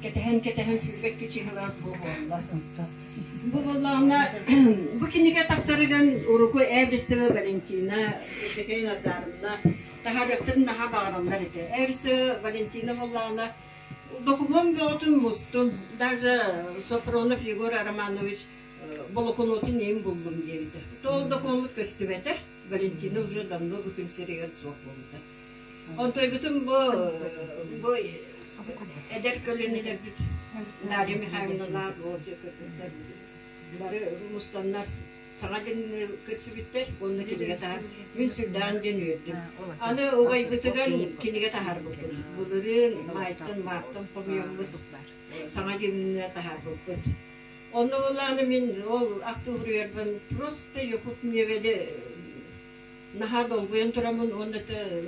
Кэтэһэн-кэтэһэн 22 чыһыла бу буолла. Бу буоллаҕына, бу кинигэ тахсарыгар уруку Эбрисова Валентина, Евдокия Назаровна таһаарыахтарын наһаа баҕараллар этэ. Эбрисова Валентина буоллаҕына, докумуон бөҕөтүн мустун, даже Софронов Егор Романович болокунуотун иһин буллум диэбитэ. Ол докумуоммут көстүбэтэ, Валентина уже давно бу күн сиригэр суох буолбута. Онтойбутун бу эдэр көлүөнэлэрбит Дарья Михайловналаах Георгий кыргыттар бары мустаннар саҥа дьиҥҥэ көрсүбүттэр уонна кинигэ таһар. Мин сүрдээҕин диэн үөрдүм. Аны убайбытыгар кинигэ таһаарбыппыт. Былырыын маайтан, маартан хомуйаммыт саҥа дьиҥҥэ таһаарбыппыт. Онно буоллаҕына мин ол ахтыы суруйарбын просто Якут миэбэли наһаа долгуйан тураммын уонна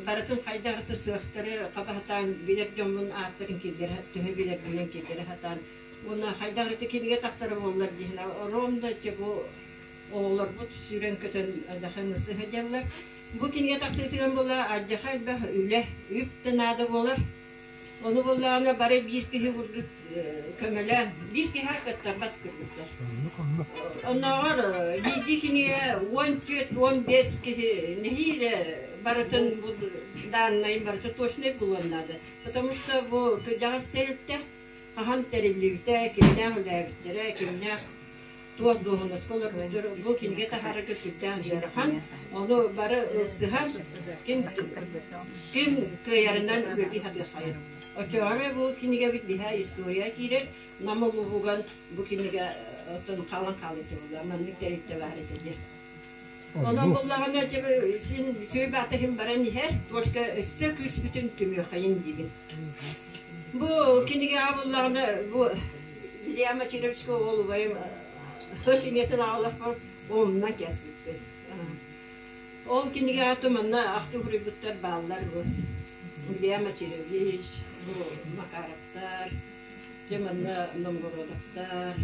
барытын хайдах да сыахтары хаба сатаан билэр дьоммун ааттарын киллэрэ төһө билэрбинэн киллэрэ сатаан уонна хайдах эрэ кинигэ тахсара буоллар диэн ровно чэ бу оҕолорбут сүүрэн-көтөн алдьархай сыһыдьаллар. Бу кинигэ тахсыытыгар буола алдьархай элбэх үлэ, үп да наада буолар. Ону буоллаҕына бары биир киһи курдук көмөлөөн, биир киһи кыттарбат курдуктар. Оннооҕор биирдии кинигэ 14-15 киһи нэһиилэ барытын бу дааннайын барыта точнай булуон наада. Потому что бу кырдьаҕас тэрилтэ хаһан тэриллибитэ, кимнээх үлээбиттэрэ, кимнээх туох дуоһунаска олорбуттар бу кинигэ таһаарарга сүрдээх ыарахан. Ону бары ылсыһан ким ким кыайарынан үлэлии сатыаххайын. Оччоҕо бу кинигэбит биһа история киирэр, Нам улууһугар бу кинигэ оттон хаалан хаалыыта буолла, маннык тэрилтэ баар этэ диэн. Онон буллаҕына син үчүгэй баата иһин баран иһэр, только өссө күүспүтүн түмүөххэйин диибин. Бу кинигэҕэ буллаҕына бу Илья Мачировичка уол убайым кинигэтин аҕаллахпар уонунан кээспиппин. Ол кинигэҕэ то манна ахтыы суруйбуттар бааллар бу Илья Мачирович, бу Макаровтар, дьэ манна Новгородовтар,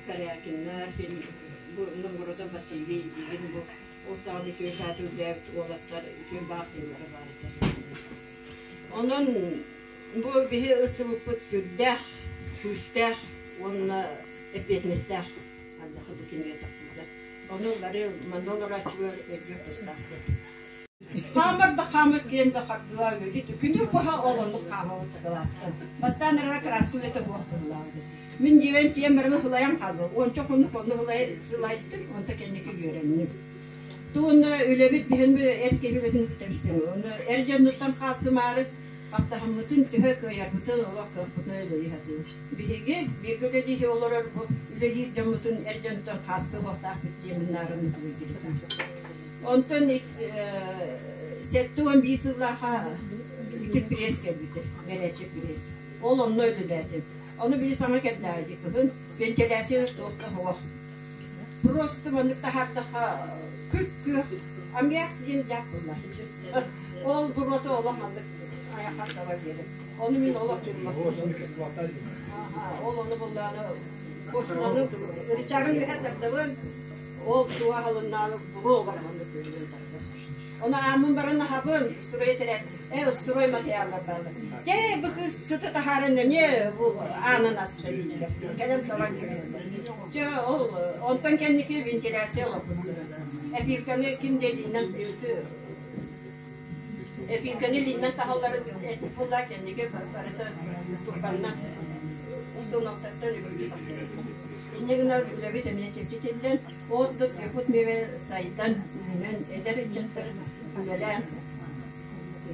Корякиннар, бу Новгородов Василий диигин бу ол саҕана үчүгэй бааты үлэлээбит уолаттар үчүгэй баах тыыллара баар этэ. Онон бу биһи ылсыбыппыт сүрдээх күүстээх уонна эппиэтинэстээх ардахы бу кинигэ тахсыбыта. Ону бары манна олорооччулар өйдүөх тустаахпыт. Хаамар да хаамар киэн да хардылаа үөрдү. Күнү быһа ол оннук хаамабыт сыгылааттан. Бастаан эрэ краска үлэтэ буох быһыылаах этэ. Мин дьиэбэн тиийэн баран ылайан хаалбыт. Уонча хонук онно сылайдым, онто кэнники үөрэнним. Туонна үлэбит биһин эр киһи үлэтин тэбистим. Онно эр дьоннуттан хаалсымаары хаптаһыммытын төһө кыайарбытын олох кыахпытын үлэлии сатыыбыт. Биһиги бииргэ үлэлии олорор бу үлэлиир дьоммутун эр дьонтон хаалсыа суохтаахпыт диэмин наарын тулуйдубутум. Онтон 71 сыллаахха ити пресс кэлбитэ, горячий пресс. Ол онно үлэлээтим. Ону били саҥа кэллээҕи кыһын вентиляция туох да суох. Просто маннык таһаардахха күп-күөх аммиак диэн дьаат буолла. Ол буруота олох маннык айахха саба биэрэр. Ону мин олох тыыммаппын. Ол ону буллааны кошунаны рычагын үһэ тардабын, ол туга аһылыннааны буруо олох маннык күллүн тахсар. Ону ааммын баран аһабын, строй этэрээт, э строй материаллар бааллар. Дьэ, бу кыыс сыты таһааран эмиэ бу аанын аста дииллэр. Кэлэн сабан кэбиһэллэр. Дьэ, ол онтон кэнники вентиляция олорбуттар. Эпилканы ким диэлинэн эпилканы илиинэн таһалларын этик буолла кэнники барыта турбанна установкаттан үбүлү тахсар. Инньэ гынан үлэбит эмиэ чэпчэтиллэн, ордук Якут мебель сайдан, үүнэн, эдэр ыччаттар үлэлээн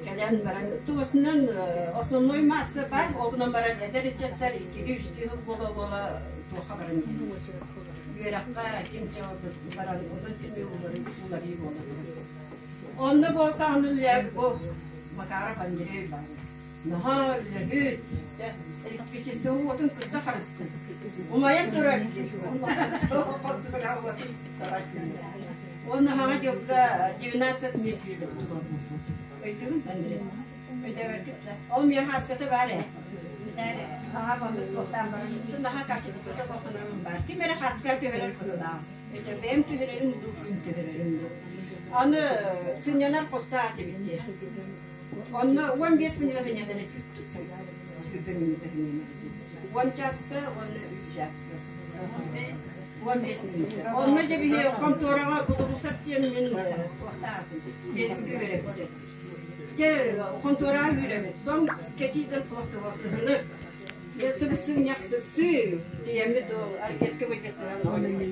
кэлэн баран туосунан основной масса бар, ол гынан баран эдэр ыччаттар иккилии-үстүү сыл буола-буола туохха баран иһэллэр. Үөрэххэ ким баран, онон син уларыы буолар. Онно бу саҕана үлэлээбит бу Макаров Андрей баар. Наһаа үлэһит, электричество уотун кытта харыстыыр. Умайан турар Уонна хаҥа дьылга 12 месяцев туруорбуппут. Өйдүүгүн Андрей? Өйдөөбөккүт да? Ол миэхэ аската баар ээ. Наһаа маннык туохтаан баран, наһаа качествота бохунарым баар. Ким эрэ хааска түһэрэр быһыылаах. Бэйэм түһэрэрим дуу, күн түһэрэрим дуу. Аны сынньанар хостоох этибит дии. Онно 15 мүнүүтэ сынньанан этибит. мүнүүтэ сынньанар. Уон чааска уонна үс чааска. 15 мүнүүтэ. Онно дьэ биһи хонтуораҕа Будурусов диэн мин туохтаатым, теннискэ үөрэппитэ. Дьэ хонтуораҕа үөрэбит. Сон кэтиитэн туох туох кыһыны сыбыс-сыгынньах сытсыы тиийэммит ол аркетка быдьасынан оонньуу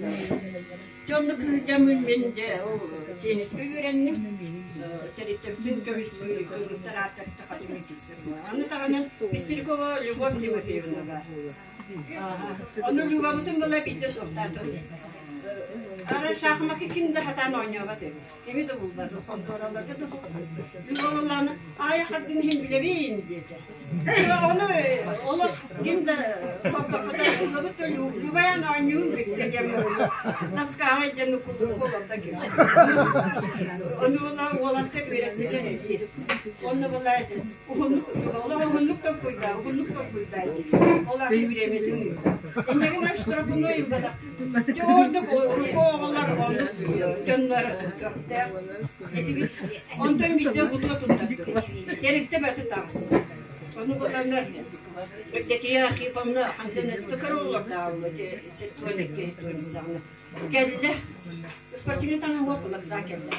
Дьэ онно кыыһырдаммын мин дьэ ол теннискэ үөрэнним. Тэрилтэбитин көмүскүү кыргыттар ааттарыттан хатыҥы киирсэр. Аны даҕаны Пестрякова Любовь Тимофеевна баар. Ону Любабытын была биирдэ суохтаатым. Ара шахмакка ким да хатаан оонньообот эбит. Кими да булбат. Хонтуораларга да булбат. Люба буоллаҕына, аайа хардын иһин билэбин диэтэ. Ону олох ким да тохтоппута ыллыбыт да Любаян оонньуун бүттэ диэн таскааҕа диэн куллукку олордо ким. Ону уолаттар үөрэттилэр эти. Онно была уһуннук олох уһуннук толкуйдаа, уһуннук толкуйдаа дии. Ол аата бириэмэтин Иннигин штрафной ылбатах. Дьэ ордук урукку оҕолор оннук дьоннор көхтөөх этибит. Онтон биирдэ кутуо туттардым. Тэрилтэ баты таҕыста. Ону буланна Евдокия Архиповна хантан кырыллардаалла сеттуон Кэллэ. Спортивный таҥаһы уоппулаксаан кэллэ.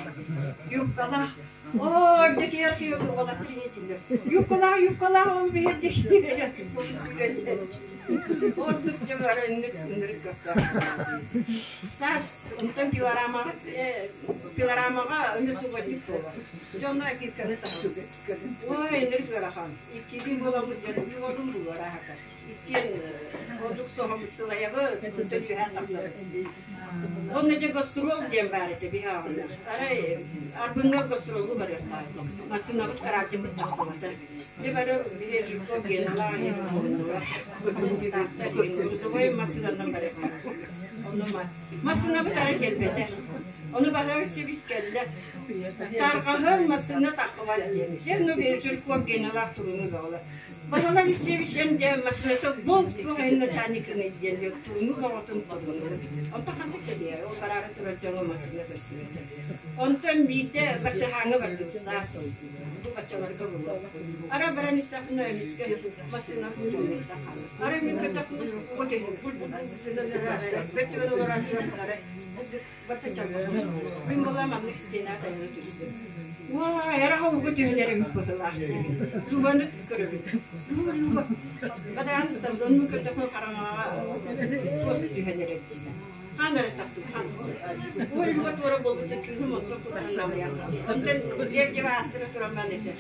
Юбкалаах. Оо, Евдокия Архиповна уолаттар ийэтиллэр. Юбкалаах, юбкалаах ол биһирдик. Ордук дьэ бары инник ынырык көхтөөх. Саас онтон пилорамаҕа пилорамаҕа аны субботник буолар. Дьонно кирканы таһар. Ой, ынырык ыарахан. Иккилии буоламмыт дьон уолум булуора аһатар. Иккиэн ордук соһоммут сылайабыт, онтон үөһэ тахсабыт. Онно дьэ гастрол диэн баар этэ биһи аҕына. Арай Арбыҥҥа гастролу барыахтаах. Массыынабыт караокебыт тахсыбата. Дьэ бары биһи Жирков Геналаах грузовой массыынанан барыахтаах. Онно массыынабыт арай кэлбэтэ. Ону барар сибис кэллэ. Тарҕаһын массыына таххыбат диэн. Дьэ, ну Жирков Геналаах турууну бөҕөлөр. Баһылай Алексеевич эн дьэ массыыната бол туох иһин начальникыный диэн туунуу бөҕөтүн тобуннум. Онтон ханна кэлиэ, ол бараары турар дьоҥҥо массыына көстүбэтэ. Онтон биирдэ Бартыһааҥҥа бардыбыт саас. Бу баччаларга буолуо. Ара баран истэхпинэ эмискэ массыына туунуста хаалла. Арай мин көрдөхпүнэ уот иһин бэрт олорон барта чалбахпын. Мин буолла маннык стена тайына түстүм. Уа, эраха уга түһэн эрэбит быһылаах диибин. Любаны көрөбүт. Люба, Люба. Бадаан ыстабыт, онну көрдөхпүнэ хараҥаҕа туох түһэн эрэр диибин. Хаан эрэ тахсыбыт, хаан. Ой, Люба туора буолбута кыыһым онтон кутан налыйан. Онтон Лев дьэ аастара туран баран этэр.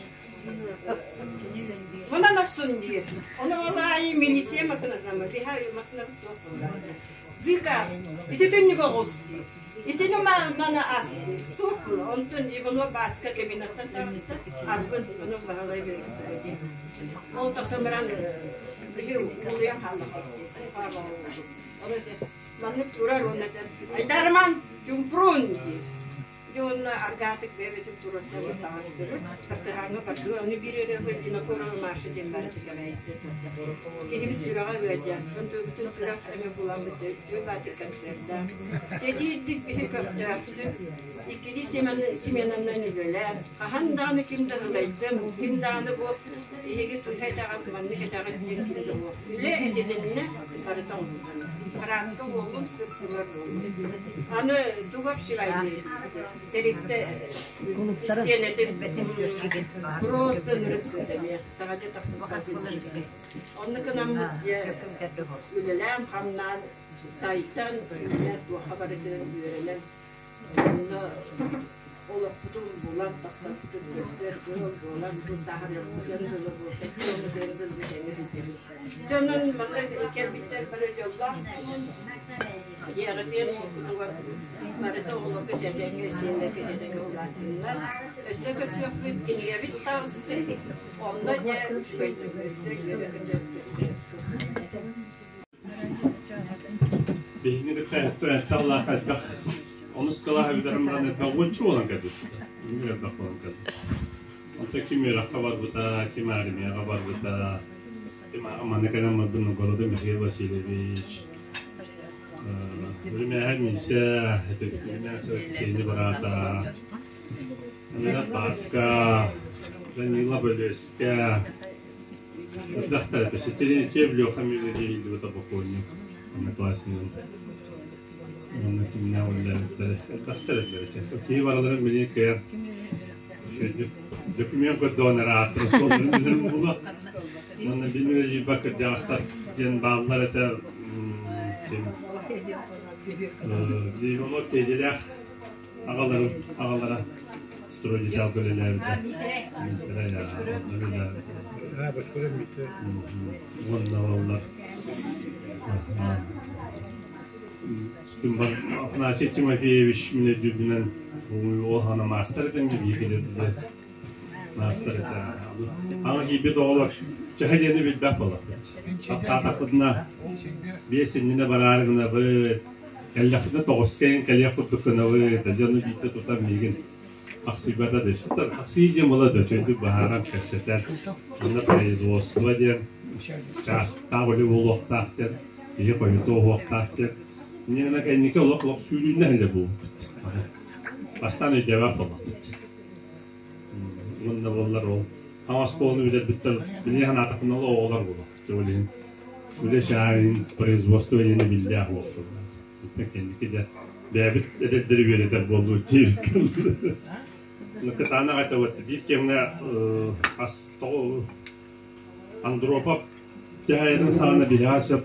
Онон охсун диир. Ону ол аайы милиция масынатанама, биһа масынабыт суох буолла. Зыка, ити түннүк оҕус дии. Итини маны ас дии. Суох була. Онтон Иванов Бааска кабинеттан таҕыста. Арбын ону Баһылай бериктэрэ дии. Ол тахсан баран биһи улуйан хааллахпыт дии. Ону маннык турар уонна Айдарман Чумпрун дии. Дьэ уонна аргаатык бэйэбитин туруорсабыт таҕыстыбыт. Бартыһааҥҥа бардыбыт. Ону биир ырыаһы Винокурова Маша диэн баар этэ кэбээйитэ. Киһибит сүрэҕэ ыалдьар. Онтубутун сүрэх эмэ буламмыт үчүгэй баатыр концерта. Тэдьиирдик биһи көхтөөхтүк иккилии сменанан үлэлээн, хаһан даҕаны ким да ылайдым, ким даҕаны бу эһиги сыыһа этэҕит, маннык этэҕит диэн ким да суох. Үлэ этилиннэ, барыта оҥоһуллар. Хараска буоллун, сып-сылар буоллун. Аны тугу общевайдыы тэрилтэ истиэнэтин просто нырык сыта эмиэ таһырдьа тахсыбыт саппынсыыска. Онно кынаммыт дьэ үлэлээн-хамнаан сайтан үүнэн туохха барытын үөрэнэн онно олохпутун булан тапталбытын көрсөр ыал буолан сааһырыахпытын дылы буолта дьоммутун дылы тэҥҥэ сылдьабыт. Дьонун манна кэлбиттэр бары дьоллоох буолун, дьиэҕитигэр уоппутугар барыта оҕолорго тэтэҥҥэ сиэннэргэ тэтэҥҥэ улаатыннар. Өссө көрсүөхпүт, кинигэбит таҕыста. Онно дьэ үчүгэйдик өссө үөрэ-көтө көрсүөхпүт. Биһиги кытта элбэх элбэх онус кылааһы бүтэрэн баран элбэх уонча буолан кэлбит. Элбэх буолан кэлбит. Онтон ким үөрэххэ барбыта, ким армияҕа барбыта, ким манна кэлэн барбыт Новгородов Михаил Васильевич, Үрүмээһэ Миисэ, Үрүмээсэ Сеня быраата, Амина Паска, Данила Бөлүөскэ. Элбэхтэр этэ. Терентьев Леха Милович бокуонньук, одноклассникым. Уонна кимнээх үлэлээбиттэрэ элбэхтэр этилэр. Киһи барыларын билигин кыайан документ көрдөөн эрэ ааттарын суолларын билэрим буолуо. Уонна билигин үлэлиирбэр кырдьаҕастар диэн бааллар этэ. Леонов Педелях аҕаларын аҕалара стройдеталга үлэлээбитэ. Уонна олаллар. Афанасий Тимофеевич мин өйдүүрбүнэн уоһана маастар этим биһиги маастар этэ. Аны киирбит оҕолор төһө диэни билбэт буоллахпыт. Таптаатахпытына биэс иннинэ бараары гынабыт, кэллэхпитинэ тоҕуска иһин кэлиэх курдук гынабыт, дьону биирдэ тутан миигин ахсыйбата да ахсыы диэн буола да үчүгэйдик быһааран кэпсэтэр. Манна производство диэн чаастаах үлэ буолуохтаах диэн, киһи хойутуо уһуохтаах диэн. Инньэ кэнники олох олох сүүрүүннэ иһиллэ буолбут. Бастаан өйдөөбөт буоллахпыт. Уонна буоллар ол хаҥас оскуоланы бүтэрбиттэр билиэ санаатахпына ол оҕолор буолуох. Ол иһин үлэ чааһын производство диэни биллээх буолуохтур. Кэнники да бэйэбит эдэрдэри үөрэтэр буоллубут диир. Кытаанах этэ вот биир кэмҥэ хас тоҕо Андропов дьаһайарын саҕана биһиэхэ сөп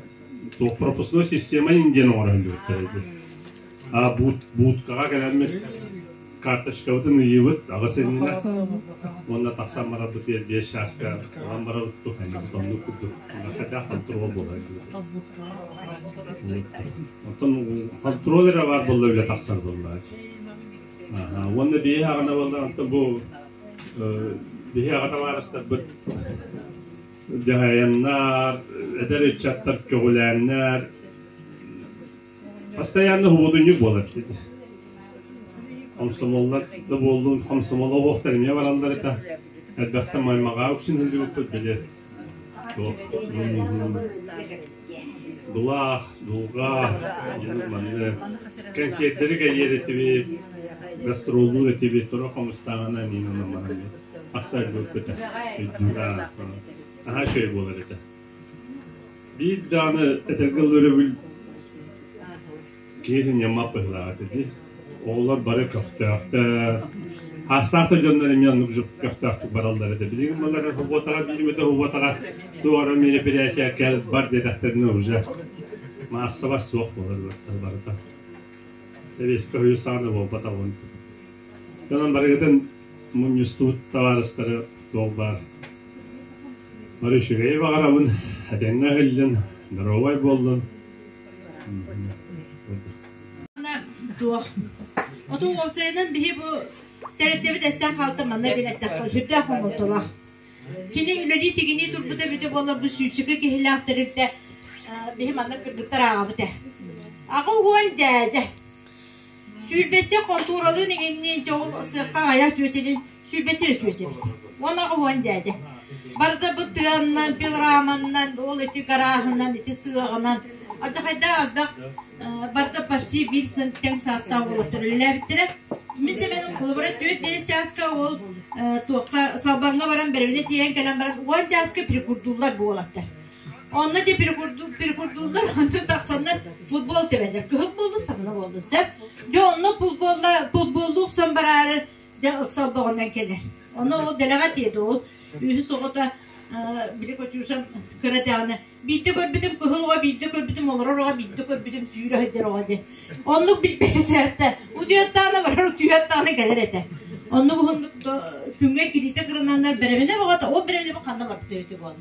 туох пропускной система диэн оҥороллубуттар эти. А бууткаҕа кэлэммит карточкабытын ыйыыбыт аҕыс иннинэ уонна тахсан барарбытыгар биэс чааска ылан барабыт туох оннук курдук хайдах контрол буолар Оттон контроль эрэ баар буолла үлэ тахсар буолла. Уонна биһи аҕана буолла онтон бу биһи аҕа табаарыстарбыт дьаһайаннар, эдэр ыччаттар көҕүлээннэр постоянно хубудунньук буолар. Комсомоллар да буоллун, комсомол оһуохтар эмиэ бараллар этэ. Элбэхтэ маймаҕа үксүн сылдьыбыппыт били. Дулаах, дулҕа, оннук манны кэнсиэрдэри кэлиэр этибит, гастроллуур этибит, тура хомустааҕына мин онон баран ахсарбыппыт өйдүүр наһаа үчүгэй буолар этэ. Биир даҕаны этэргэ ылларыбыл Киһи сынньаммат быһыылаах этэ дии. Оҕолор бары көхтөөхтөр. Аастаах да дьоннор эмиэ оннук көхтөөхтүк бараллар этэ. Билигин балар субуотаҕа биир субуотаҕа туох эрэ мероприятие кэл бар диэтэхтэринэ уже маассабас суох буолар барыта. Эбиэскэ хойу саҕана буолбатах уон. Онон барыгытын мунньустубут табаарыстары туох баар бары үчүгэйи баҕарабын, этэҥҥэ өһүллүн, доруобай буоллун. Туох. Оту уопсайынан биһи бу тэрилтэбит эстэн хаалта манна диэн эттэххэ сүрдээх хомолтолоох. Кини үлэлии тигинии турбута эбитэ буоллар бу сүүсчэкэ киһилээх тэрилтэ биһи манна кыргыттар ааҕабыт ээ. Аҕа уон дьээдьэ. Сүүрбэччэ хонтуоралыын иҥинниин чоҕул сыахха аҕайах чүөчэлин сүүрбэччэ эрэ чүөчэбит. Уон аҕа уон дьээдьэ. Барыта бу тыаннан, пилораманнан, ол ити гарааһынан, ити сыаҕынан алдьархайдаах элбэх барыта почти биир тэҥ саастаах уолаттар үлэлээбиттэрэ. Мин Семеным холобура 4-5 чааска ол туохха Салбаҥҥа баран бэрэбинэ тиийэн кэлэн баран 10 чааска перекурдууллар бу уолаттар. Онно де перекурдууллар, онтон тахсаннар футбол тэбэллэр. Кыһыл буоллун, сатана буоллун сөп. Дьэ онно футболла футболлуу охсон бараары дьэ ыксал боҕунан кэлэр. Онно ол дэлэҕэ тиэди ол үһүс оҕото били Катюшам кыра даҕаны биирдэ көрбүтүм кыһыл оҕо, биирдэ көрбүтүм олорор оҕо, биирдэ көрбүтүм сүүрэ сылдьар оҕо диэн. Оннук билбэт этэ. Утуйаттаҕына барар, утуйаттаҕына кэлэр этэ. Оннук уһуннук күҥҥэ кириитэ кырынаннар бэрэбинэ бөҕөтө, ол бэрэбинэ ханна барбыта эбитэ буолла.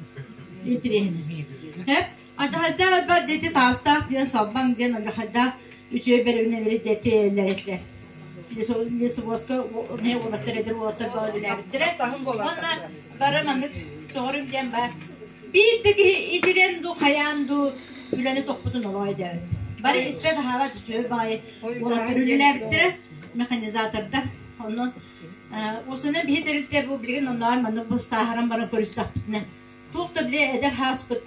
Интириэһинэй. Хэп Адьахайдаах элбэх дети таастаах диэн салбаҥ диэн алдьархайдаах үчүгэй бэрэбинэлэри дэтиэллэр этилэр. Лесовозка эмиэ уолаттар эдэр уолаттар баҕа үлэлээбиттэрэ. Уонна бары маннык сөҕөрүм диэн баар. Биир да киһи итирэн дуу, хайаан дуу үлэни тохпутун олоо өйдөөбүт. Бары испэт аһаабат үчүгэй баҕайы уолаттар үлэлээбиттэрэ, механизатордар. Онон осына биһи тэрилтэ бу билигин оннооҕор маннык бу сааһыран баран көрүстэхпитинэ туох да били эдэр ааспыт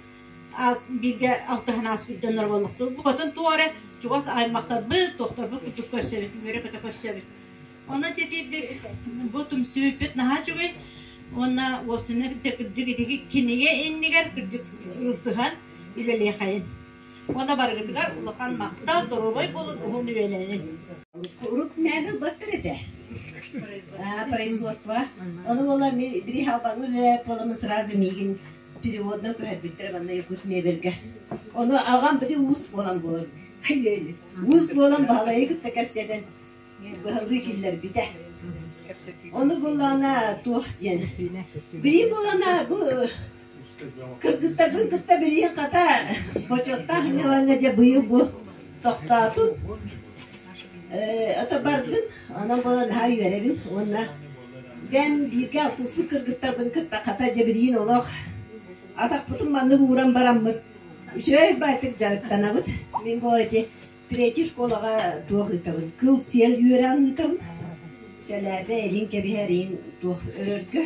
бииргэ алтыһан ааспыт дьоннор буоллахтар. Букатын туох эрэ чугас аймахтарбыт, туохтарбыт курдук көрсөбүт, үөрэ-көтө көрсөбүт. Онон тэтиирдик бу түмсүбүппүт наһаа үчүгэй. Уонна уопсайынан кырдьык ити кинигэ иннигэр кырдьык ылсыһан үлэлиэхэйин. Уонна барыгытыгар улахан махтал, доруобай буолун, уһун үйэлэнин. Урут мээнэ ылбаттар этэ. Производство. Ону буола били халбаҥы үлэлээт буоламмын сразу миигин переводна көһөрбүттэрэ манна Якут мебельгэ. Ону аҕам били уус буолан буолан уус буолан Баһылайы кытта кэпсэтэн быһалыы киллэрбитэ. Ону буоллаҕына туох диэн. Били буолана бу кыргыттарбын кытта билиһин хата бочуоттаах ньылаҥҥа дьэ быйыл бу тохтоотум. Ото бардым, онон буолан наһаа үөрэбин уонна бэйэм бииргэ алтыспыт кыргыттарбын кытта хата дьэ билигин олох атахпытын маннык ууран бараммыт үчүгэй баайтык дьарыктанабыт. Мин буол ити третий школаҕа туох ыытабын, кыл-сиэл үөрэҕин ыытабын. Сэлээпэ илин кэбиһэр иһин туох өрөргө.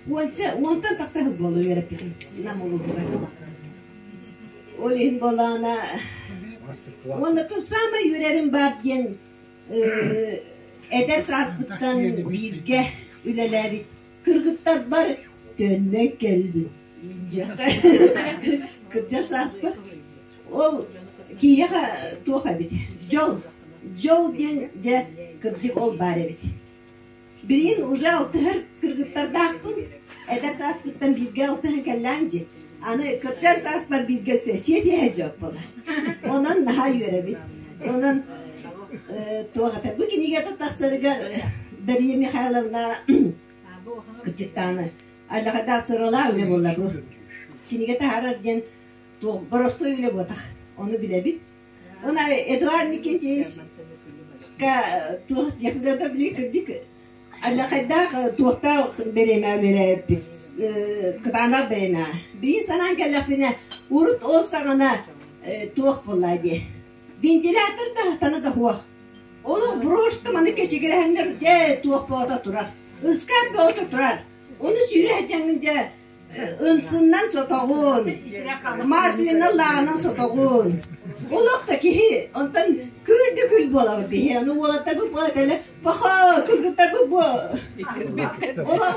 Уонча, уонтан тахса сыл буола үөрэппитим Нам улууһугар. Ол иһин буоллаҕына уонна тыл саамай үөрэрим баар диэн эдэр сааспыттан бииргэ үлэлээбит кыргыттарбар төннөн кэллим. Кырдьар сааспар. Ол киһиэхэ туох эбит? Дьол. Дьол диэн дьэ кырдьык ол баар эбит. Билигин уже алтыһар кыргыттардаахпын. Эдэр сааспыттан бииргэ алтыһан кэллээн дьи. Аны кырдьар сааспар бииргэ сиэтиһэ дьон буола. Онон наһаа үөрэбин. Онон туох этэ бу кинигэтэ тахсарыгар Дария Михайловна кырдьыктааны Аллахада сыралаа үлэ буолла бу. Кинигэ таһаарар диэн туох боростуой үлэ буотах. Ону билэбит. Она Эдуард Никитич туох диэхтэ били кырдьык аллахайдаах туохтаах бэриэмэ үлэлээбиппит кытаанах бэриэмэ биир санаан кэллэхпинэ урут ол саҕана туох буолла дии вентилятор да сатана да суох олох брошта маны кэчигирэһэннэр дьэ туох боото турар ыскаап боото турар ону сүүрэ сылдьаҥҥын дьэ Ынсыннан сотоҕун, маслина лаанан сотоҕун. Олох да киһи онтон күл да күл буолабыт биһи. Аны уолаттарбыт буола кэлэ паха кыргыттарбыт бу олох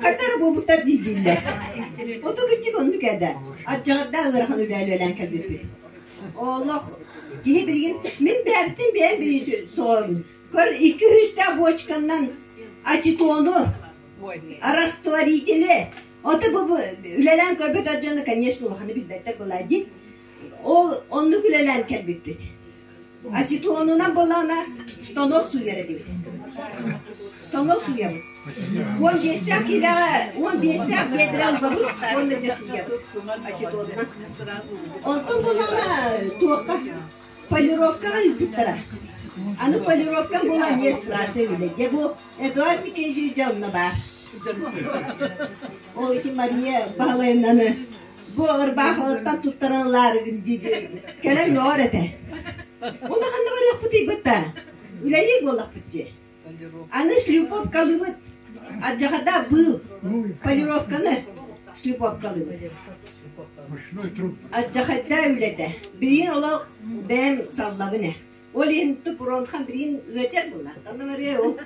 хатар буолбуттар дии-дииллэр. Оту киччик оннук эдэ. Аччаҕардаах ыарахан үлэлээн кэлбиппит. Олох киһи билигин мин бэйэбиттэн бэйэм билигин соҕорбун. Көр икки үстээх бочканнан ацетону Растворители. Ото бу үлэлээн көрбүт дьону, конечно, улаханы билбэттэр была дии. Ол оннук үлэлээн кэлбиппит. Ацетонунан буоллаҕына станок сууйар этибит. Станок сууйабыт. 15-тээх киилэҕэ 15-тээх биэдэрэ угабыт уонна дьэ сууйабыт ацетонунан. Онтон буоллаҕына туохха полировкаҕа ыыппыттара. Аны полировкам буолан эмиэ страшный үлэ. Дьэ бу Эдуард Никитич дьонно баар. Ол ити Мария Баһылайынаны бу ырбаахылыттан туттаран ылаарыгын дии кэлэн мөҕөр этэ. Улаханна барыахпытый бытта. Үлэлиир буоллахпыт дии. Аны шлюповкалыыбыт. Аддьахада быыл. Полировканы шлюповкалыыбыт. Аддьахайда үлэтэ. Билигин олох бэйэм саллабын ээ. Ол иһин Тупуронхан билигин ыалдьар буолла. Онно Мария ол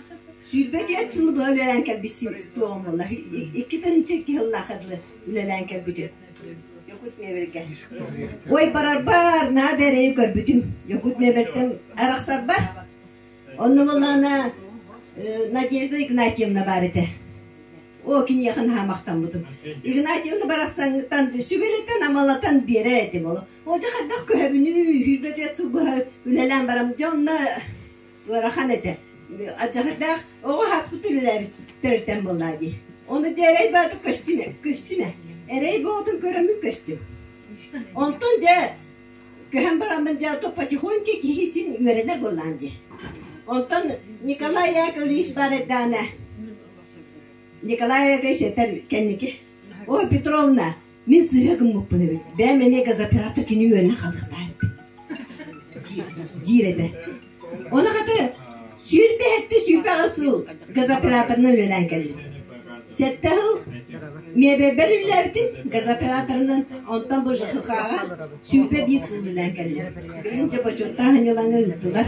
24 сылы быһа үлэлээн кэлбит туоҕум буолла. 2002 сыллаахха дылы үлэлээн кэлбитим. Якут мебельгэ. Ой барарбар наада эрэйи көрбүтүм. Якут мебельтэн арахсарбар. Онно буоллаҕына Надежда Игнатьевна баар этэ. Оо, киниэхэ наһаа махтаммытым. Игнатьевна барахсаҥҥыттан сүбэлэтэн, амалатан биэрэр этим ол. Ол дьэ хайдах көһөбүнүй, 24 сыл быһа үлэлээн баран, дьэ онно ыарахан этэ. Адьахардаах оҕо ааспыт үлэлээбит тэрилтэм буоллаа дии. Ону дьэ эрэй баҕата көстүм, көстүм ээ. Эрэй бөҕөтүн көрөммүн көстүм. Онтон дьэ көһөн бараммын дьэ то потихоньку киһи син үөрэнэр буоллаан дьэ. Онтон Николай Яковлевич баар эрдэҕинэ Николай Яковлевич этэр кэнники «Ой, Петровна, Мин сыыһа гыммыппын эбит. Бэйэм эмиэ газооператор кини үөрэнэн халыахтаах эбиппин диир этэ. Ону хата 27 28 сыл газооператорынан үлэлээн кэллим. Сэттэ сыл миэбэлбэр үлэлээбитим газооператорынан, онтон бу ЖХХ-ҕа 21 сыл үлэлээн кэллим. Билигин дьэ бочуоттаах аньылаҥы ыыттылар.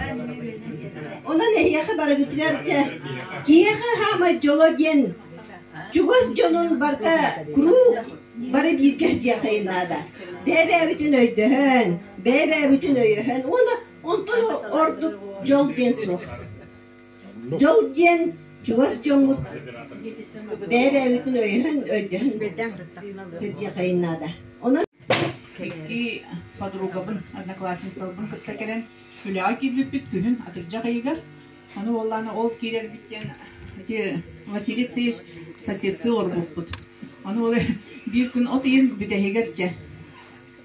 Онон эһиэхэ барыгытыгар дьэ киһиэхэ хаамай дьоло диэн. Чугас дьонун барыта куруук бары бииргэ сылдьыаххайын наада. Бэйэ-бэйэбитин өйдөһөн, бэйэ-бэйэбитин өйөһөн уонна онтон ордук дьол диэн суох. Дьол диэн чугас дьоҥҥут бэйэ-бэйэбитин өйөһөн, өйдөһөн сылдьыаххайын наада. Онон Икки подругабын, одноклассницаларбын кытта кэлэн үлэҕэ киирбиппит күһүн атырдьах ыйыгар. Аны уоллаана ол киирэрбит диэн ити Василий Алексеевич соседтыы олорбуппут. Аны ол биир күн от ыйын бүтэһигэр чэ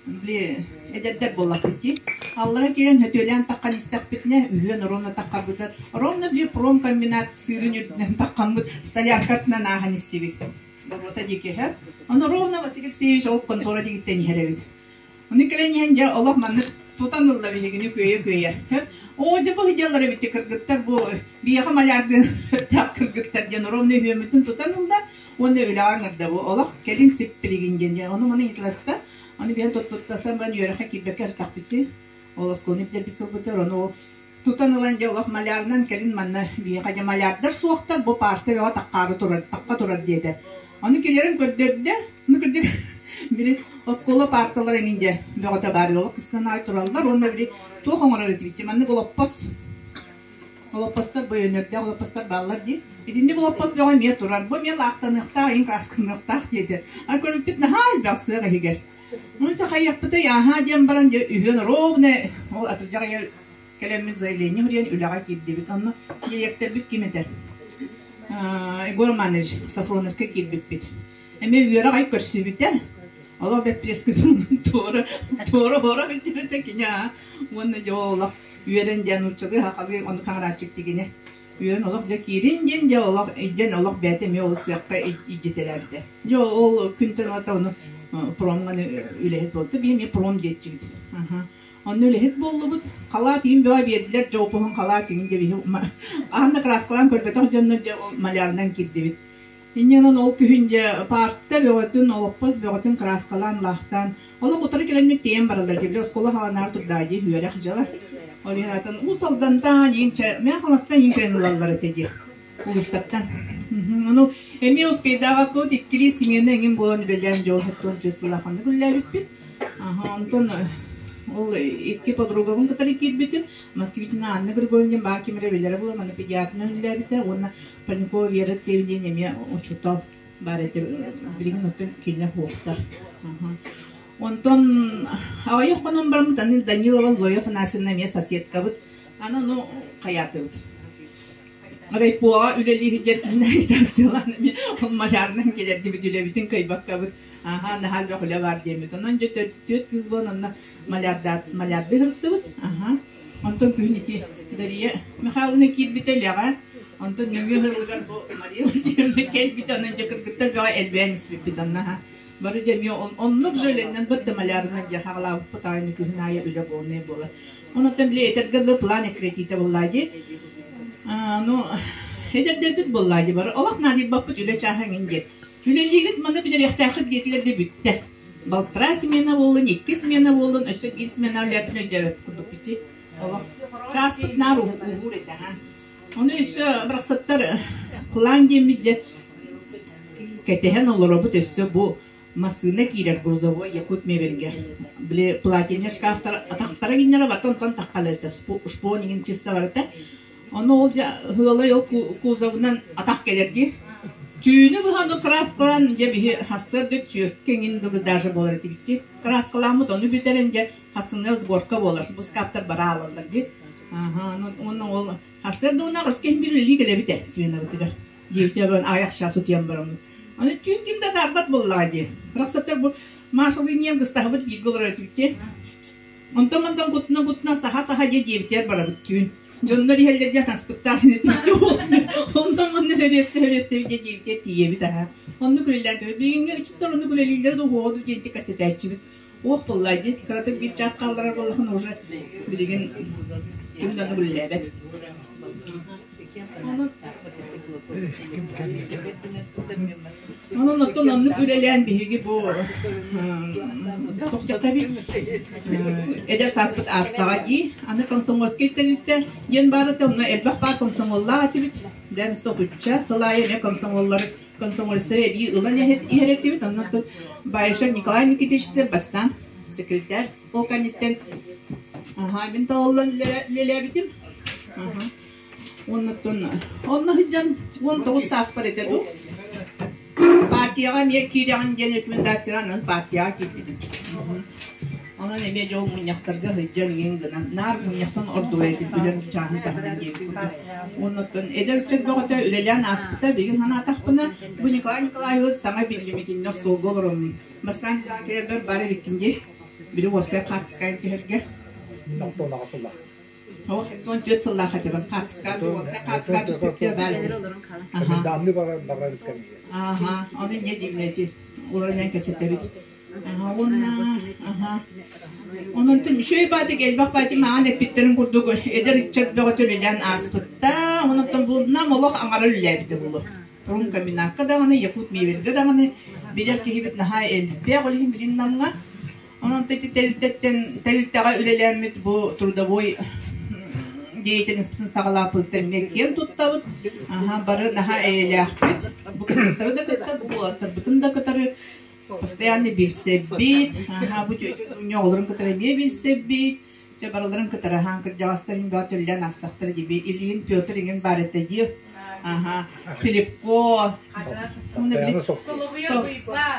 били эдэрдэр буоллахпыт дии. Аллара киирэн хөтүөлээн таххан истэхпитинэ үһүөн ровно таххарбытар. Ровно били промкомбинат сыырын үрдүнэн таххаммыт столяркатынан ааһан истибит. Боруота диэки иһэр. Ону ровно Василий Алексеевич ол контора диэкиттэн иһэр эбит. Ону кэлэн иһэн дьэ олох маннык тутан ылла биһигини күөйэ-күөйэ. Оо дьэ бу дьаллар эбит кыргыттар бу биһиэхэ малярдыын кыргыттар диэн ровно үһүөммүтүн тутан ылла уонна үлэҕэ ыҥырда бу олох кэлин сиппилигин диэн дьэ ону маны ыйыталаста. Аны биһэн туттуттасан баран үөрэххэ киирбэккэ ыртахпытчы. Ол оскуоланы бүтэрбит сылбытыгар ону ол тутан ылан дьэ олох малярынан кэлин манна биһиэхэ дьэ малярдар суохтар бу паарта бөҕө таххаары турар тахха турар диэтэ. Ону кэлэрин көрдөрдө. Ну кырдьык били оскуола паарталара эҥин дьэ бөҕөтө баар олох кыстан аҕай тураллар уонна били туох оҥорор этибит маннык олоппос олоппостор бөйөнөрдөөх олоппостор бааллар дии. Итинник олоппос бөҕө эмиэ турар. Бу эмиэ лаахтаныахтаах, иҥ каасканыахтаах диэтэ. Ар көрбүппүт наһаа элбэх сыах иһигэр. Ну чахайыахпытый ааһаа диэн баран дьэ үһүөн ровно ол атырдьах ыйар кэлэммит заявление суруйан үлэҕэ киирдибит. Онно дириэктэрбит ким этэр? Егор Романович Сафроновка киирбиппит. Эмиэ үөрэх ай көрсүбүтэ. Олох бэппиэскитин туора туора туора сылдьыбыта кини аа уонна дьэ олох үөрэн диэн нууччалыы сахалыы ону хаҥырааччык тигинэ үөрэн олох дьэ киирин диэн дьэ олох илдьэн олох бэйэтэ эмиэ ол сыахха илдьитэлээбитэ. Дьэ ол күнтэн ылата ону промҥаны үлэһит буолта. Биһи эмиэ пром диэччибит. Онно үлэһит буоллубут. Халаат иин бөҕө биэрдилэр, дьэ опуһун халаат иин дьэ биһи аан да краскалаан көрбөтөх дьоннор дьэ малярынан киирдибит. Инньэ ол күһүн дьэ паарта бөҕөтүн, олоппос бөҕөтүн краскалаан, лаахтаан, олох утары кэлэнник тиийэн бараллар дьэ били оскуола хааланаары турдаа дии үөрэх дьыла. Ол иһин атын Уус Алдантан иин чэ Мэҥэ Хаҥаластан иин кэлэн ылаллар этэ дии улуустартан. Ону эмиэ успейдаабаккыбыт иккилии смена эҥин буолан үлэлээн дьэ ол 74 сыллаах оннук үлэлээбиппит. Онтон ол икки подругабын кытары киирбитим. Москвитина Анна Григорьевна баар ким эрэ билэрэ буолан аны педиатрынан үлэлээбитэ уонна Парникова Вера Алексеевна диэн эмиэ учуутал баар этэ. Билигин оттон кинилэр суохтар. Онтон аҕыйах хонон бараммыт аны Данилова Зоя Афанасьевна эмиэ соседкабыт. Аны ону хайаатыбыт. Райпоҕа үлэлии сылдьар киһини агитациялаан эмиэ ол малярынан кэлэрдибит үлэбитин кыайбаккабыт. Аһаа, наһаа элбэх үлэ баар диэммит. Онон дьэ төрт кыыс буолан онно малярдыы сырыттыбыт. Аһаа. Онтон күһүн ити Дария Михайловна киирбитэ үлэҕэ. Онтон нөҥүө сылыгар бу Мария Васильевна кэлбитэ. Онон дьэ кыргыттар бөҕө элбээн испиппит онно. Бары дьэ эмиэ оннук же үлэннэн бытта малярынан дьэ хаҕалаабыппыт аайы күһүн аайы үлэ буолнай буолар. Онуттан били этэргэ дылы план эккирэтиитэ буоллаа дии. Ну, эдэрдэрбит буоллаа дии бары. Олох наадыйбаппыт үлэ чааһа эҥин диэн. Үлэлиигит маны бүтэриэхтээххит диэтилэр да бүттэ. Балтараа смена буоллун, икки смена буоллун, өссө биир смена үлээппин өйдөөбөт курдукпут дии. Олох чааспыт наар уһуур этэ. Ону өссө барахсаттар план диэммит дьэ кэтэһэн олоробут өссө бу массыына киирэр грузовой Якут мебельгэ. Били платине шкафтар атахтара гиннere барта онтон таххалар шпон иҥин чисто барыта. Ону ол дьэ ыалай ол кузовынан атах кэлэр дии. Түүнү быһа ону краскалаан дьэ биһи хассыарда түөккэ иҥин дылы даже буолар этибит Краскаламмыт ону бүтэрэн дьэ хассыҥҥа сборка буолар. Бу скаптар бара аалаллар дии. Аха, уонна ол хассыарда уонна аҕыс киһи бир үлэлии кэлэбит сменабытыгар. Диэбитэ баран аҕыйах чаас утуйан бараммыт. Аны түүн ким да атаарбат буоллаҕа дии. Барахсаттар бу Машалыын ийэм кыстаһабыт бииргэ олорор этибит дии. Онтон-мантан куттана-куттана саха-саха дьэ диэбитигэр барабыт түүн. Дьоннор иһэллэр диэн таспыттаах ини Онтон манна хөрүөстэ-хөрүөстэ дьэ диэбитигэр тиийэбит аһа. Оннук үлэлээн кэбит. Билиҥҥи ыччаттар оннук үлэлииллэрэ да уһуоҕа дуу диэн кэпсэтээччибит. Уох буоллаа дии. Кыратык биир чаас хаалларар буоллахына уже билигин ким да оннук үлэлээбэт. Онон оттон оннук үлэлээн биһиги бу тохтотабит эдэр сааспыт аастаҕа дии. Аны комсомольскай тэрилтэ диэн баар этэ, онно элбэх баар комсомоллаах этибит. Дэн сотучча тыл аайы эмиэ комсомоллары. Комсомольстары эбии ылан иһэр этибит. Оннук Баишев Николай Никитич бастаан секретарь ол кэнниттэн мин талыллан үлэлээбитим. Оннуттан онно сылдьан 19 сааспар этэ дуу. Партияҕа эмиэ киирэҕин диэн рекомендациянан партияҕа киирбитим. Онон эмиэ дьол мунньахтарга сылдьан иҥин гынан наар мунньахтан ордубайытын үлэм чааһын таһынан диэбит курдук. Оннуттан эдэр ыччат бөҕөтө үлэлээн ааспыта. Билигин санаатахпына, бу Николай Николаевич саҥа биллимитиннэ остуолга олороммун. Бастаан кэлэрбэр бар эбиккин дии. Били уопсай хаартыскайын түһэргэ. 14 сыллаах этибин. Хаартыска, уопсай хаартыска түспүттэр баар этэ. Аха, ону инньэ диибин Уран кэсэтэбит. Уонна Онон үчүгэй баатык элбэх баати маҕан эппиттэрин курдук эдэр ыччат бөҕөтө үлэлээн ааспытта. Онон бу нам олох аҥара үлэлээбитэ буолуо. Промкомбинакка даҕаны, Якут мебельгэ даҕаны билэр киһибит наһаа элбэх, ол иһин билин Намҥа. Онон ити тэрилтэттэн тэрилтэҕэ үлэлээммит бу трудовой деятельностьпытын саҕалааппытыттан эмиэ киэн туттабыт. Аха, бары наһаа эйэлээхпит. Бу кыргыттары да кытта, бу уолаттарбытын да кытары постоянно билсэбит. Аха, бу оҕолорун кытары эмиэ билсэбит. Чэ, барыларын кытары аһаан кырдьаҕастарын баа төллөөн аастахтара диби. Ильин Петр иҥин баар этэ дии. Аха, Филиппо,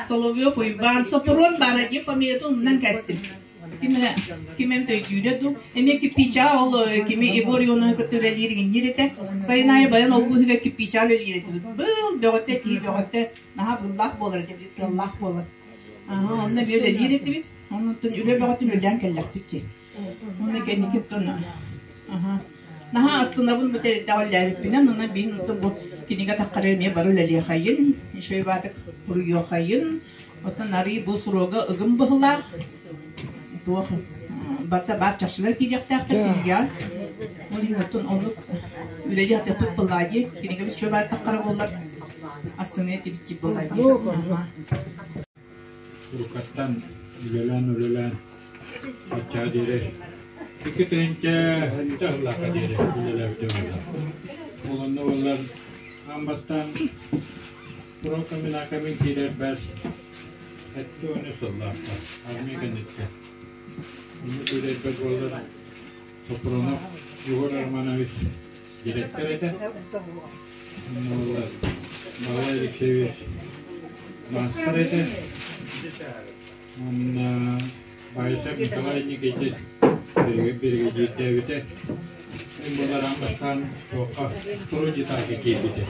Соловьев Уйбаан, Сопурун баара дии фамилиятын умнан кэстим. Ким эрэ ким эм өйдүүрэ дуу. Эмиэ кирпича ол кими Егор Ионовы кытта үлэлиир иҥинниир этэ. Сайын аайы баян ол быыһыгар кирпича үлэлиир этибит. Быыл бөҕөтө, тии бөҕөтө, наһаа быыллаах буолар этэ, тыаллаах буолар. Аха, онно эмиэ үлэлиир этибит. Оннуттан үлэ бөҕөтүн үлэлээн кэллэхпит дии. Уонна кэнники оттон аха наһаа астынабын бу тэрилтэҕэ үлэлээбиппинэн уонна биир оттон бу кинигэ таххара эмиэ бары үлэлиэхэйин, үчүгэй баатык суруйуохайын. Оттон арыы бу суруга ыгым быһылаах туох барыта баар чахчылар киириэхтээхтэр кинигэҕэ. Ол иһин оттон оннук үлэлии сатыахпыт буоллаҕа дии. Кинигэбит үчүгэй баатык таххара буоллар астыныа этибит дии буоллаҕа дии. Уруккаттан үлэлээн-үлэлээн баччаҕа диэри 2000 сыллаахха диэри үлэлээбитим буолла. Ол онно буоллар аан бастаан Урокка мин киирэрбэр 73 сыллаахха армия кэнниттэн. Онно киирэрбэр буоллар Сопрунов Егор Романович директор этэ. Онно буоллар Николай Алексеевич маастар этэ. Уонна Баишев Николай Никитич биригэдьиирдээбитэ. Мин буолар аан бастаан туохха строй детальга киирбитим.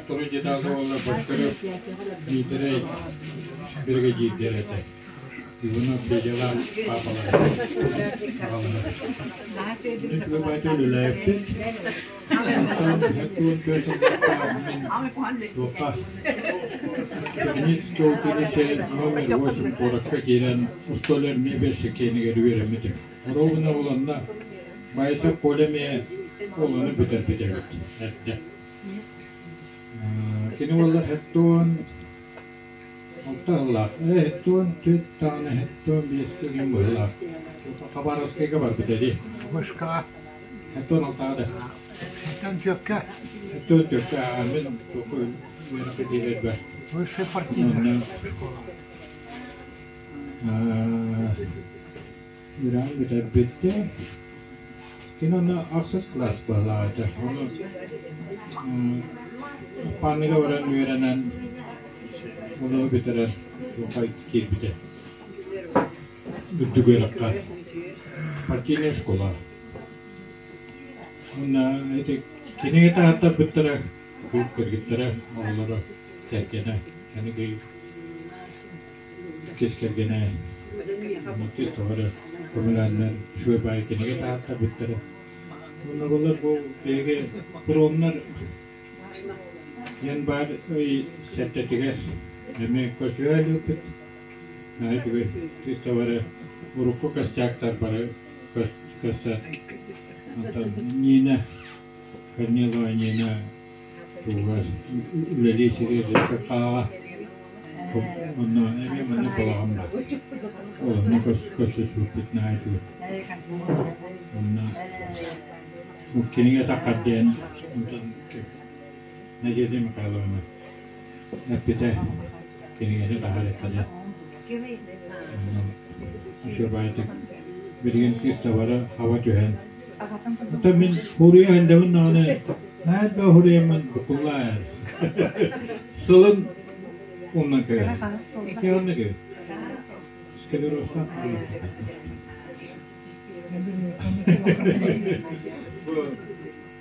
Строй детальга буолла Бочкарев Дмитрий биригэдьиирдэр этэ. Иванов дядялаах папалара аҕалара. Үчүгэй баайта үлэлээбиппит. Онтон 74 сыллаахха мин туохха Техническое училище номер 8 куоракка киирэн устолер мебельщик киэнигэр үөрэммитим. Ровно уланна Байысов Коля эмиэ оҕону бүтэрбит эбит эрдэ. Кини буоллар хеттуон алта сыллаах, хеттуон түөрт даҕаны хеттуон биэскэ диэн быһыылаах. Хабаровскайга барбыт эди. Вышкаҕа. Хеттуон алтаҕа да. Хеттуон түөккэ. Хеттуон түөккэ, мин туохха үөрэххэ киирэрбэр. Высшая партийная школа. Үөрэҕин бүтэрбитэ. Кини онно ахсыс кылаас баһылаах этэ. Ону Аппааныга баран үөрэнэн ону бүтэрэн туохха киирбитэ. Үрдүк үөрэххэ. Партийная школа. Уонна ити кинигэ таһааттарбыттара, кыргыттара, оҕолоро, кэргэнэ, кэнники Иккис кэргэнэ Матвей тоҕо эрэ көмөлөөннөр үчүгэй баайы кинигэ таһааттарбыттара. Уонна булар бу биһиги промнар январь ый сэттэтигэр эмиэ көсүһэ иликпит. Наһаа үчүгэй чисто бары урукку костяктар бары көстөн онтон Нина Корнилова Нина тугар үлэлии сиригэр хаала Онно эмиэ маннык балаҕан баар. Ол онно көрсүспүппүт наһаа үчүгэй. Онно кинигэ таххар диэн онтон Надежда Михайловна. Эппитэ кинигэни таһаарыахха диэн. Үчүгэйдик билигин кыыс табара хаба түһэн. Оттон мин хуруйа иһэллэбин даҕаны наһаа элбэх хуруйаммын буккуллаа эр. Сылын умнан кэбиһэр. Кэҕинник эбит. Склерозтаах Бу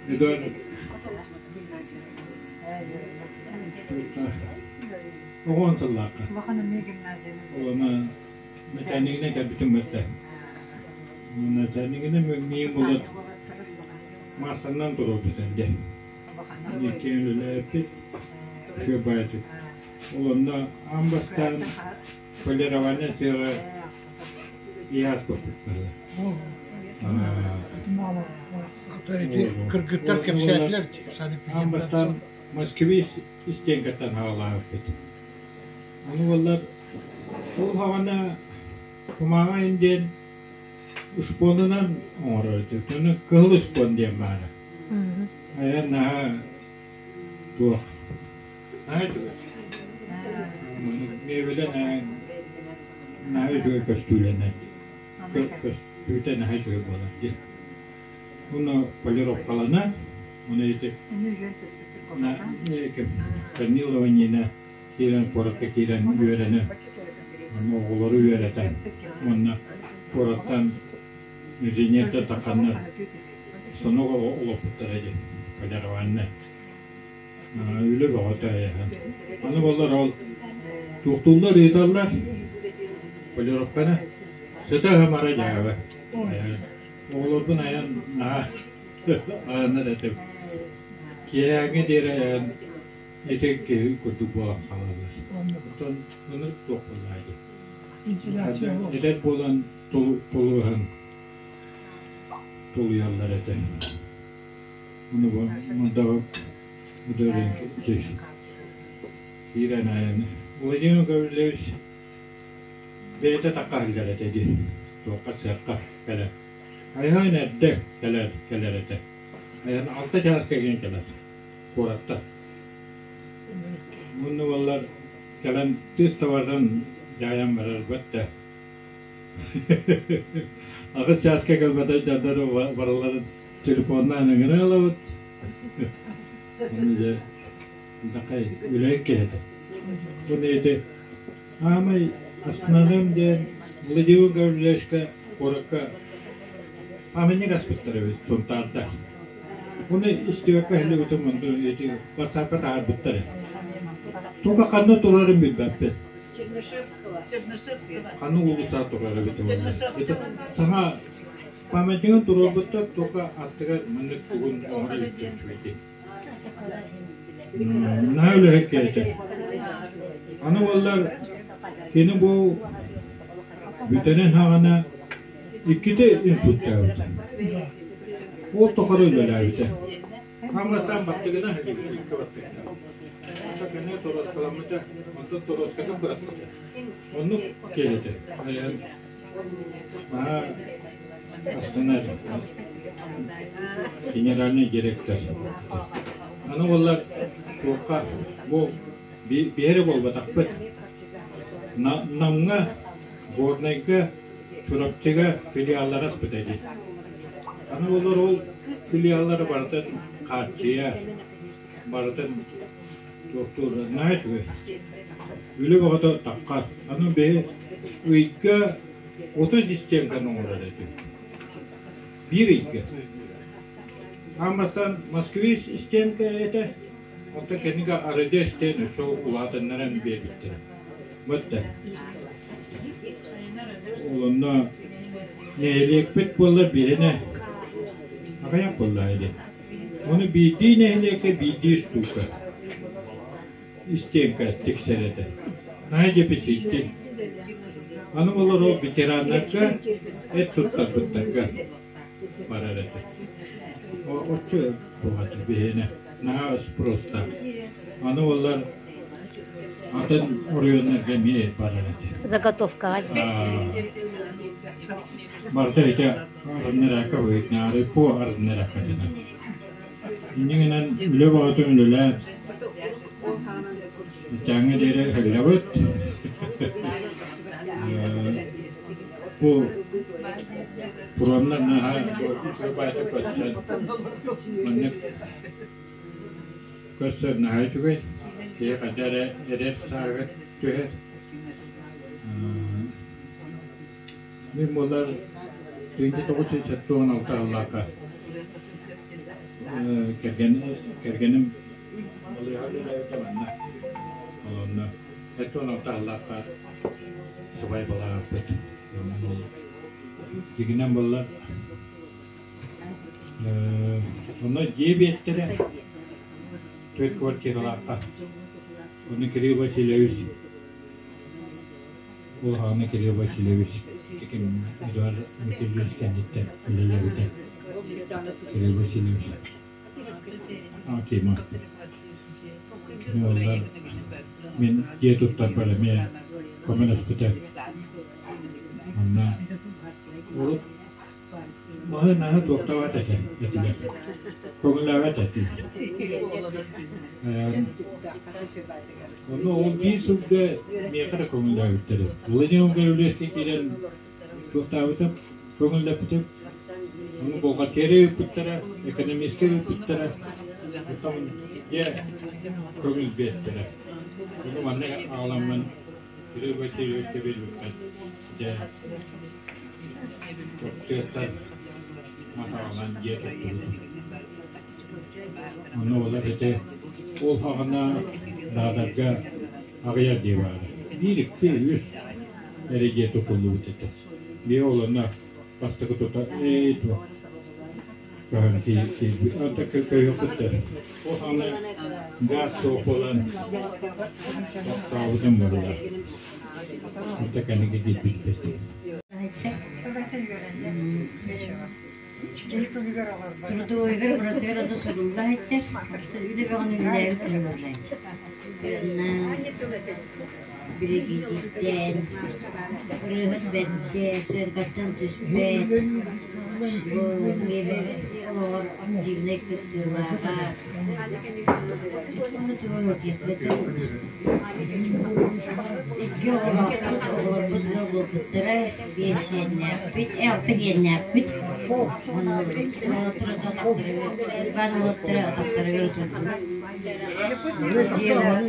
Эдуард Оҕон сыллаахха. Олома начальнигинэн кэлбитим бэртэ. Начальнигинэн миигин булат маастарынан туруорбута дьэ. Иккиэн үлэлээппит. Үчүгэй баайытык. Ол онно аан бастаан полирование сыаҕа иһаас буолбуттара. Кыргыттар кэпсээтилэр Аан бастаан Москвич истиэҥкэттэн хаалаабыппыт. Аны буоллар ол хаҕана кумааҕы иһин диэн успуонунан оҥорор этибит. Ону кыһыл успуон диэн баара. Айан наһаа туох наһаа үчүгэй. Миэбэлэ наһаа наһаа үчүгэй көстүүлэнэр. Көстүүтэ наһаа үчүгэй буолар дии. Уонна полировкалана, уонна ити Корнилова Нина киирэн куоракка киирэн үөрэнэ, онно оҕолору үөрэтэн уонна куораттан инженердэр тахханнар станок олоппуттара дии полированнай. Үлэ бөҕөтө эһэн. Аны буоллар ол туохтууллар ыыталлар полировканы сыта ыһымара дьаабы. Оҕолорбун айан наһаа ааннар этим. Киэһээҥҥи диэри айан ити киһи курдук буолан хаалаллар. Оттон ынырык туох буоллаҕай дии. Эдэр буолан тулуһан тулуйаллар этэ. Ону бу мурдаҕы киирэн айан Владимир Гаврильевич бэйэтэ такка сылдьар этэ дии, туохха сыахха кэлэр. Айаһын эрдэ кэлэр кэлэр этэ. Айан 6 чааска кэлэн кэлэр куораттан. Уонна буоллар кэлэн тыыс табардан дьаайан барар бөттө. 8 чааска кэлбэтэ дьоннор барыларын телефоннаан ыҥыра ылабыт. Оны дьэ такай үлэһит киһи этэ. Уонна ити Аамай астынаным диэн Владимир Гаврильевичка куоракка памятник аспыттар эбит Сунтаарда. Уну истибэккэ иһиллибитим онту ити ватсапка таһаарбыттар. Тука ханна турарын билбэппин. Чернышевского. Ханна уулусса турар эбит Это саҥа памятнигын туруорбуттар тука аттыгар маннык тугун оҥоро иликтэр үчүгэйдик. Наһаа үлэһит киһи этэ. Аны буоллар кини бу бүтэрин саҕана иккитэ инсультаабыта. Ол тухары үлэлээбитэ. Хамнастаан баттыгына икки баттыгына. Онто кини торуоскаламмыта, онтон торуоскатын бырахпыта. Оннук киһи этэ. Айан наһаа астынар генеральный директор. Аны буоллар туохха бу биһири буолбатахпыт. Намҥа, Горнайга, Чурапчыга филиаллара аспыта дии. Аны олор ол филиаллары барытын хааччыйа, барытын туохтуур наһаа үчүгэй. Үлэ бөҕөтө таххар. Аны биһи ыйга 30 истиэнканы оҥорор этим. Биир ыйга. Аан бастаан Москвич истиэнкэ этэ, онтон кэнники Арыды истиэн өссө улаатыннаран биэрбиттэрэ. Бытта. Ол онно нэһилиэкпит буоллар биһинэ аҕыйах буоллаҕа ини. Ону биирдии нэһилиэккэ биирдии устуука истиэнкэ тиксэр этэ. Наһаа дефицитти. Аны олор ол ветераннарга эт туттарбыттарга барар этэ. Оччо туох биһиэнэ наһаа спростаах. Аны олар атын оройуоннарга эмиэ барар этэ. Заготовкаҕа. Барыта ити арыннаракка быһыытынан по арыннаракка дэнэр. Инньэ гынан үлэ бөҕөтүн үлэлээн. Баччааҥҥа диэри ыһыллабыт. Бу пуромнар наһаа баайта көрсөн маннык көрсөр наһаа үчүгэй. Киһи хайда эрэ эдэр сааһыгар түһэр. Мин буолар 1976 сыллаахха кэргэн, кэргэним балыыһа үлэлээбитэ манна. Онно 76 сыллаахха сыбай балаҕаппыт. Дьигинэн буоллар онно дьиэ биэттэрэ түөрт квартиралаахха. Ону Кирилл Васильевич Улахана Кирилл Васильевич ким Эдуард Дмитриевич кэнниттэн үлэлээбитэ. Кирилл Васильевич Акима. Кини мин дьиэ туттарбар эмиэ көмөлөспүтэ. Манна урут Маһы наһаа туохтаабат этэ этилэр. Көҥүллээбэт этилэр. Онно ол биир сылга миэхэ эрэ көҥүллээбиттэрэ. Владимир Гаврильевичка киирэн туохтаабытым, көҥүллэппитим. Ону бухгалтерия ыыппыттара, экономистка ыыппыттара. Потом дьэ көҥүл биэртэрэ. Ону манна аҕаламмын Кирилл Васильевичка биэрбиппин дьэ Тыаттан мас аҕалан дьиэ туттубут. Ону олор ити ол саҕана Даадарга аҕыйах дьиэ баара. Биир, икки, үс эрэ дьиэ тутуллубут этэ. Биир ол онно бастакы тута ээ туох көһөн киирбит. Онтон көһүөхпүт да. Ол саҕана гаас суох буолан тохтообутум буолла. Онто кэнники киирбиппит. Трудовойгар быратыгар ада сурулла сылдьар, үлэ бөҕөнү үлэлээбит киһи буоллааччы. Биригэдьиирдээн, ырыаһыт бэрдэ, сыаҥкаттан түспэт, бу миэбэл олоҕор активнай кыттыылааҕа. Ону тугун этиэхпитин Икки оҕолоохпут, оҕолорбут ыал буолбуттара, биэс сиэннээхпит, алта сиэннээхпит. Уонна уолаттар атахтарыгар, Уйбаан уолаттара атахтарыгар утурдулар. Дьиэ-уот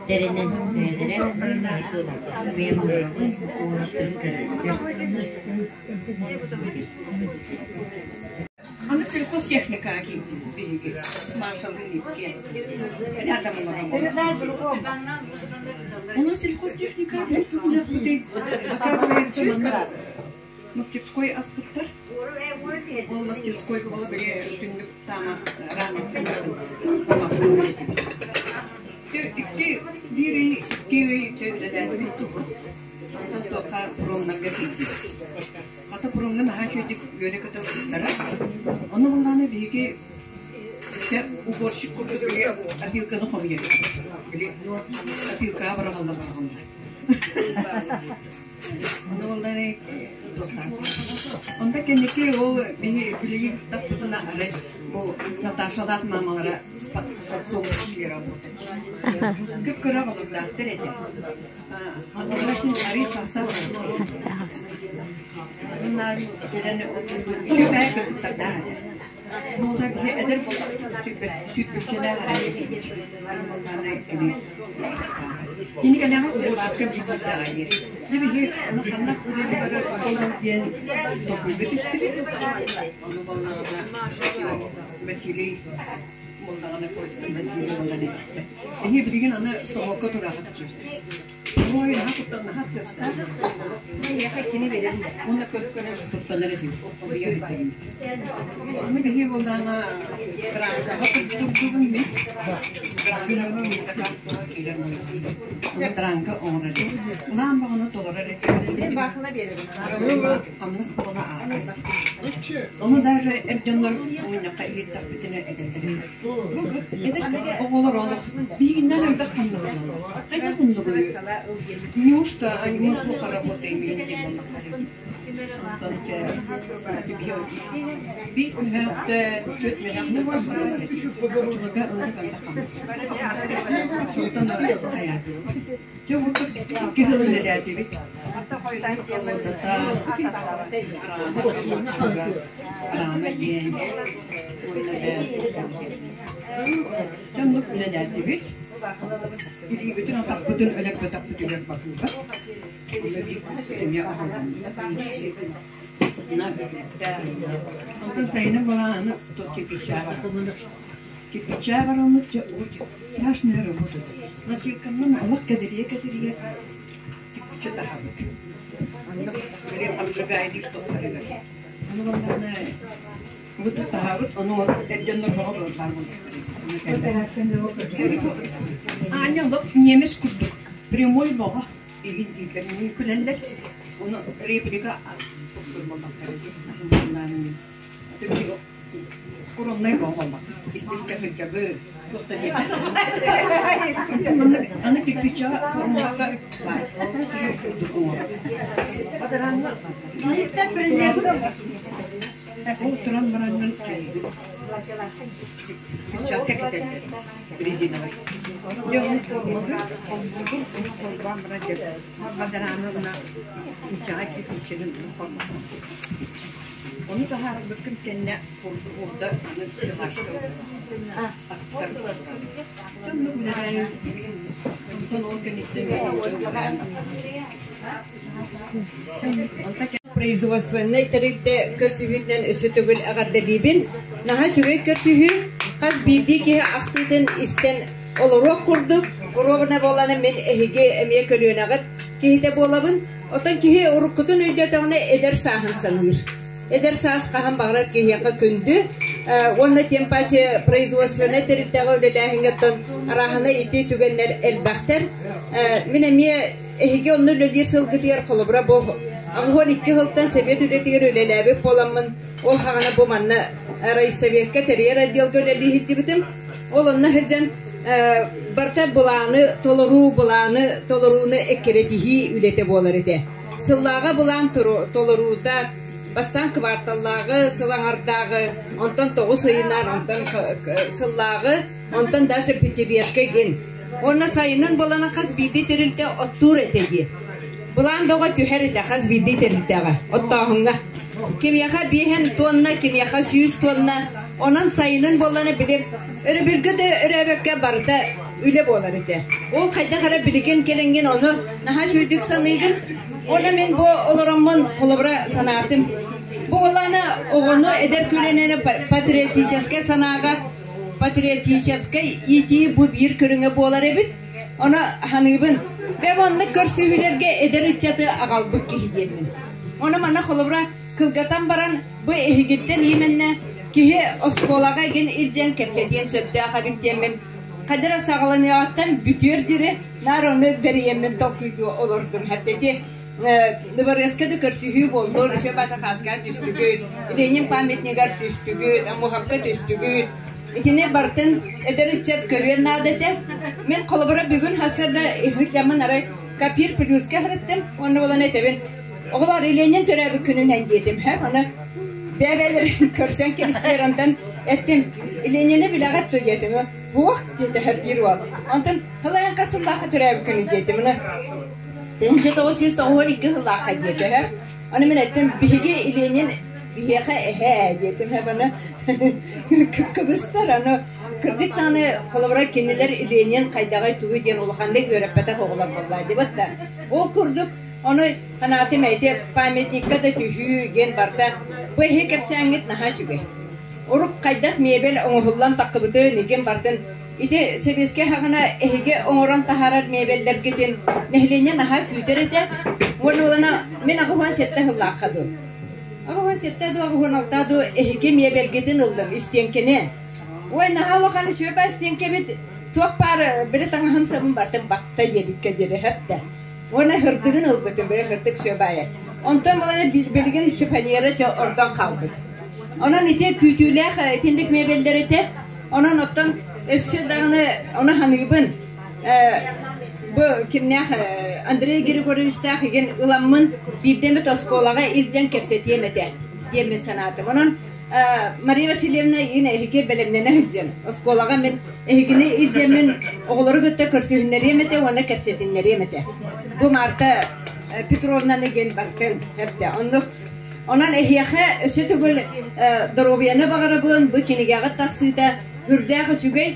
тэринэн бэйэлэрэ бэйэм олоробун, уолаттарым көрөллөр. Аны сельхозтехникаҕа киирдибит биһиги маршаллыын иккиэн. Рядом олоробут. Ону сельхозтехника тугунахпытый? Оказывается, манна мастерской аспыттар. Ол мастерскойга була били түннүк таама раматтан Икки биир ый, икки ый үлэлээтибит тугу. Онтон туохха промнарга киирдибит. Хата пуруҥҥа наһаа үчүгэйдик үөрэ-көтө ылбыттара. Ону буллаҕына биһиги дьэ уборщик курдук били опилканы хомуйар этибит. Били опилкаҕа быраҕаллар быраҕаллар. Ону буллаҕына туохтаатыбыт. Онто кэнники ол биһи билигин таппытына арай бу Наташалаах маамалара подсолнечные работать. Кып-кыра оҕолордоохтор этэ. Арыы састаах Кини кэлэҕэ уборщикка биирдиирдэҕэ дии. Биһи ону ханна диэн толкуйга түстүбүт. Ону буоллаҕына Василий буоллаҕына Василий буолан эттэ. Эһи билигин аны столовка тураҕыт Ой, наһаа куттан, наһаа тыастаах. Уонна көрө-көрө куттанар этим. Обуйа иһиттэгим. Аны биһи буоллаҕына дранкаҕа турдубун мин. Дранкаҕа заказ киирэр буолла. Дранка оҥорор этим. Улаан баҕаны толорор этим. Хамнас баҕана аасар. Ону даже эр дьоннор мунньахха иһиттэхпитинэ этэллэр. Бу эдэр оҕолор олох биһигиннээн элбэх ханныгылаллар. Хайдах оннугуй? Неужто они мы плохо работаем или не буоллахтара. Онтон чэ биир мөһөөхтө түөрт мөһөөх Очуларга ылан Онтон хайаатыбыт. Дьэ урут икки сыл үлэлээтибит. Холуодата, араама диэн уонна Дьэ оннук үлэлээтибит. Илиибитин атахпытын өлөрбөтөхпүтүгэр баһыыба. Онно биир кыыспыт эмиэ аһылланна. Онтон сайынын буолан аны кирпиччээ бараммыт. Кирпиччээ бараммыт дьэ страшная работа. Носилканан олох кэдирийэ-кэдирийэ кирпиччэ таһабыт. Онно били обжигайдыыр топтарыгар. Ону буоллаҕына бу таһабыт, ону эр дьоннор бөҕө баар буолбуттар. Аанньа олох немец курдук прямой бөҕө игин дииллэр мин күлэллэр ону реплика скромнай буолбат истискэ сылдьабыт аны кирпиччэ формулака баар ол туран бараннан Перчатка кэтэллэр резиновай. Дьэ ону формалыыр, холбуугун, ону холбоон баран дьэ бадарааны уонна инчэҕэй кирпииччэни холбоон. Ону таһаарбыккын кэннэ урда аны стеллажка аттар Оннук үлэлээн онтон ол кэнниттэн Производственнай тэрилтэ көрсүһүүтүнэн өссө төгүл эҕэрдэлиибин. Наһаа үчүгэй көрсүһүү. Хас биирдии киһи ахтыытын истэн олоруох курдук. Оруобуна буоллаҕына мин эһиги эмиэ көлүөнэҕит киһитэ буолабын. Оттон киһи уруккутун өйдөөтөҕүнэ эдэр сааһын саныыр. Эдэр саас хаһан баҕарар киһиэхэ күндү. Уонна тем паче производственнай тэрилтэҕэ үлэлээһиҥҥэ оттон арааһына ити түгэннэр элбэхтэр. Мин эмиэ Эһиги онно үлэлиир сылгытыгар холобура бу 82 сылтан сэбиэт үлэтигэр үлэлээбит буоламмын, ол хаҕана бу манна райсоветка тэрийэр отделга үлэлии сылдьыбытым. Ол онно сылдьан барыта былааны толоруу, былааны толорууну эккирэтиһии үлэтэ буолар этэ. Сыллааҕы былаан толоруута бастаан кыбаарталлааҕы, сыл аҥардааҕы, онтон тоҕус ыйынан, онтон сыллааҕы, онтон даже пятилетка гин. Уонна сайынын буолан хас биирдии тэрилтэ оттуур этэ дии. Былаан бөҕө түһэр этэ хас биирдии тэрилтэҕэ оттооһуҥҥа. Кимиэхэ биэһэн туонна, кимиэхэ 100 туонна. Онон сайынын буоллана били өрөбүлгэ да өрөөбөккө барыта үлэ буолар этэ. Ол хайдах эрэ билигин кэлэҥҥин ону наһаа үчүгэйдик саныыгын. Уонна мин бу олороммун холобура санаатым. Бу буоллаҕына оҕону эдэр көлүөнэни патриотическай санааҕа патриотическай иитии бу биир көрүҥэ буолар эбит. Ону ханыыбын. Бэм оннук көрсүһүүлэргэ эдэр ыччаты аҕалбыт киһи диэммин. Ону манна холобура кылгатан баран бу эһигиттэн иимэннэ киһи оскуолаҕа игин илдьэн кэпсэтиэн сөптөөх эбит диэммин хадыра саҕаланыаҕыттан бүтүөр диэри наар ону бэрийэммин толкуйдуу олордум. Хэппити Дыбарыаска да көрсүһүү буоллун, Өсө Батахааска түстүгүт, Ленин памятнигар түстүгүт, Амуһапка түстүгүт. Итини барытын эдэр ыччат көрүөн наада этэ. Мин холобура бүгүн хасса да ыһыктаммын арай копир плюска сырыттым, уонна буолан этэбин. Оҕолор Ленин төрөөбүт күнүнэн диэтим, һэ, аны бэйэ-бэйэлэрин көрсөн кэбистилэр, онтон эттим, Ленини билэҕит дуо диэтим, Буох диэтэ биир уол. Онтон Халайан хас сыллаахха төрөөбүт күнү диэтим, 1992 сыллаахха диэтэ үһү. Аны мин эттим, биһиги Ленин биһиэхэ эһээ диэтим үһү. Аны кыбыстар, аны кырдьык даҕаны холобура кинилэр Ленин хайдаҕый тугуй диэн улаханнык үөрэппэтэх оҕолор буоллаа диэбит да. Ол курдук ону санаатым эти памятникка да түһүү диэн барда. Бу эһи кэпсээҥҥит наһаа үчүгэй. Урук хайдах мебель оҥоһуллан таххыбытын игин бардын Ити сэбиэскэй саҕана эһиги оҥорон таһаарар миэбэллэргитин нэһилиэнньэ наһаа күүтэр этэ. Уонна уолана мин 87 сыллаахха дуу. 87 дуу, 86 дуу эһиги миэбэлгитин ыллым, истиэҥкэни. Ой, наһаа улахан үчүгэйбэ истиэҥкэбит туох баар били таҥаһым сабын бартын батта диэбиккэ диэри сөптө. Уонна һырдыгын ылбытым, били һырдык сүөбаайа. Онтон балана билигин шифоньера ордон хаалбыт. Онон ити күүтүүлээх итинник миэбэллэр этэ. Онон оттон өссө даҕаны ону саныыбын. Бу кимнээх Андрей Григорьевичтаах игин ыламмын биирдэ эмит оскуолаҕа илдьэн кэпсэтиэм этэ диэммин санаатым. Онон Мария Васильевна иин эһиги бэлэмнэнэ сылдьан оскуолаҕа мин эһигини илдьэммин оҕолору кытта көрсүһүннэриэм этэ уонна кэпсэтиннэриэм этэ. Бу Марта Петровнаны диэн бартын эптэ. Оннук Онон эһиэхэ өссө төгүл доруобуйаны баҕарабын, бу кинигэҕит тахсыыта үрдээх үчүгэй.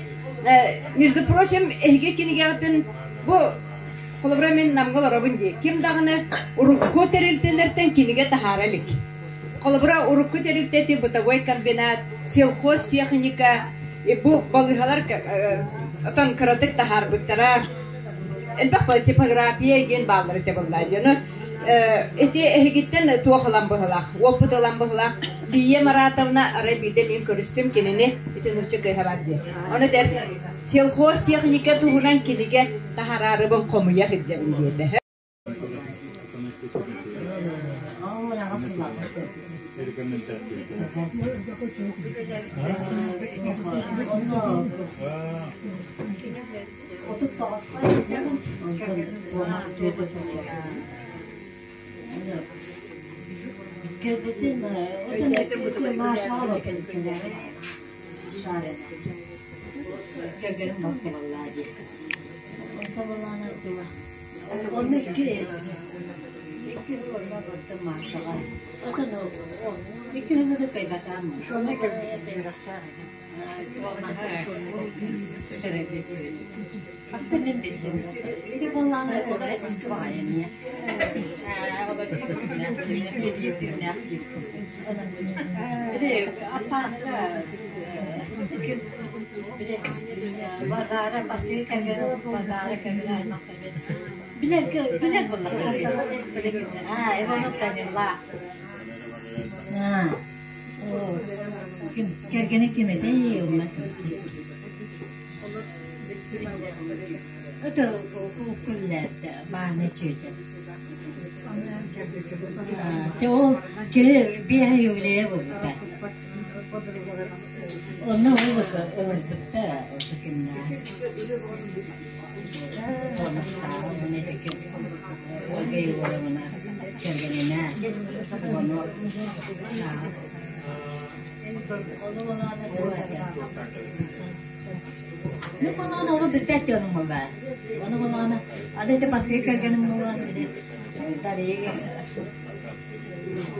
Между прочим, эһиги кинигэҕитин бу холобура мин Намга олоробун дии. Ким даҕаны урукку тэрилтэлэртэн кинигэ таһаара илик. Холобура, урукку тэрилтэти бытовой комбинат, сельхозтехника, бу балыыһалар отон кыратык таһаарбыттара. Элбэх типография диэн бааллар этэ буоллаа дьону. Ити эһигиттэн туох ылан быһылаах, уоппут ылан быһылаах. Лия Маратовна арай биирдэ мин көрүстүм кинини, ити нуучча кыыһа бар дии. Ону этэр, сельхозтехника туһунан кинигэ таһаарарыбын хомуйа сылдьабын диэтэ. Кэлбитин Кэргэним балтыбаллаа дии. Балтыбаллаана тыла. Онно икки икки орно бардым Машаҕа. Отон икки хылы кайбатаам. Кэргэнэ ким этэй уонна Это күллээт бааны чүөтэ. Те ол кини биэһэ юбилейа буолбута. Онно ол ылырбытта ото кимнээх. Ольга Егоровна кэргэнинэ ону Ну, балаана оҕо билбэт дьонум буолла. Ону балаана, аны ити бастакы кэргэним буоллаҕына били Дария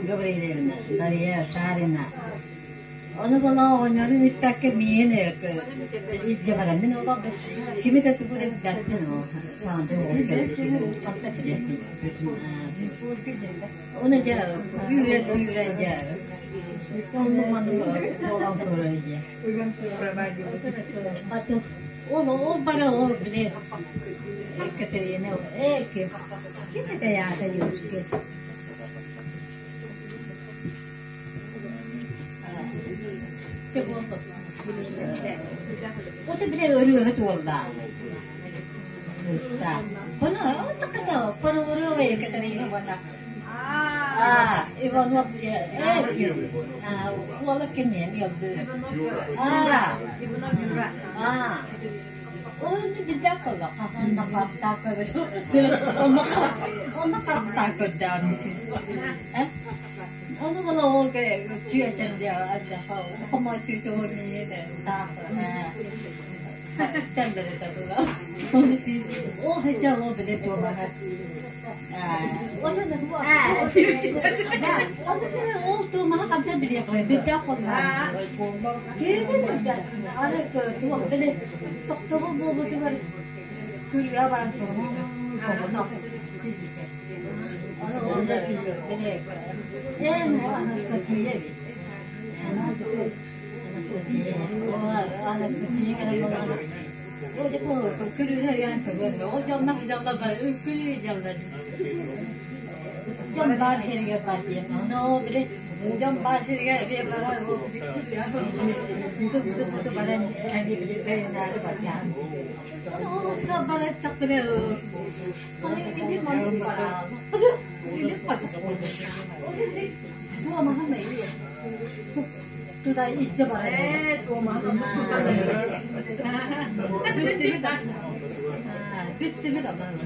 Гаврильевна, Дария Шарина. Ону балаа оҕонньорун ииппэккэ миигин илдьэ баран мин олох кими да тугу да билбэппин ол саҥардыы оҕо кэлбит ханта билэппин. Ону дьэ үүрэн түүрэн дьэ оннук маннык буолан турар дьэ. Ол ол бары ол били Катерина э ким ким это аата юрки Ото бile ырыаһыт уоллаах. Кыыстаах. Ону отаката Пономарёва Екатерина уонна А, Иванов диye, э ким? А, уола ким эмиэ ыллыыр. А, а, Оны билбэт буолла. Онно харахтаах көрбөт. Онно онно харахтаах көрдөөн. Э? Ону була ол чүөчэн диye хомо чүөчэ ол миэ таах Ол хотя ол биле туолаха. Ол туомаха ханта билиэх билбэх Аны туох били тохтобул буолбутугар күрүө баран соҕонох Аны ол били эн Анастасия эбит. Анастасия Анастасия кэлэн буоллаҕына Ол дьоннор дьалла үҥкүү дьалла дьон баар сиригэр бар диэн. Ону били дьон баар сиригэр эбиэ барар буту баран эбиэ били өйөнөөрү барчаан. Ону барар тахпына или маннык бараа. Или батах. Туомаһым Туда илдьэ баран Бүттүбүт онон.